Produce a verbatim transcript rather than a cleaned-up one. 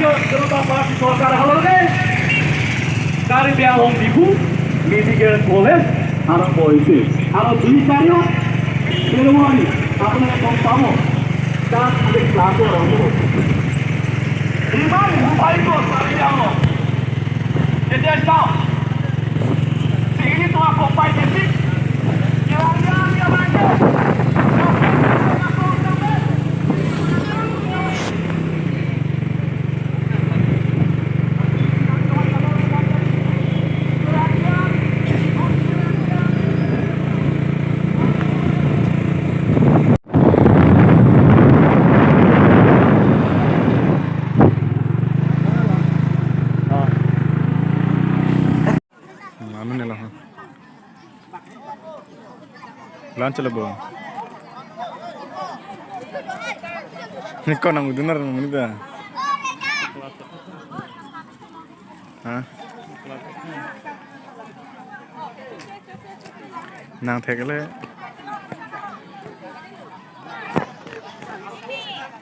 Janata Party sorkar halore Karbi Anglong Diphu Medical College arong poisi. Aro dui tarik February apni kong pamo. Dan adik satu orang tu. Iman upai ko Karbi Anglong. Jadi tahu. Sini tu aku pai basic. Jalan-jalan dia baca. Ano nila ha? Lunch lo bo. Ni ko nang udunar mo ni da. Ha? Nang thek le.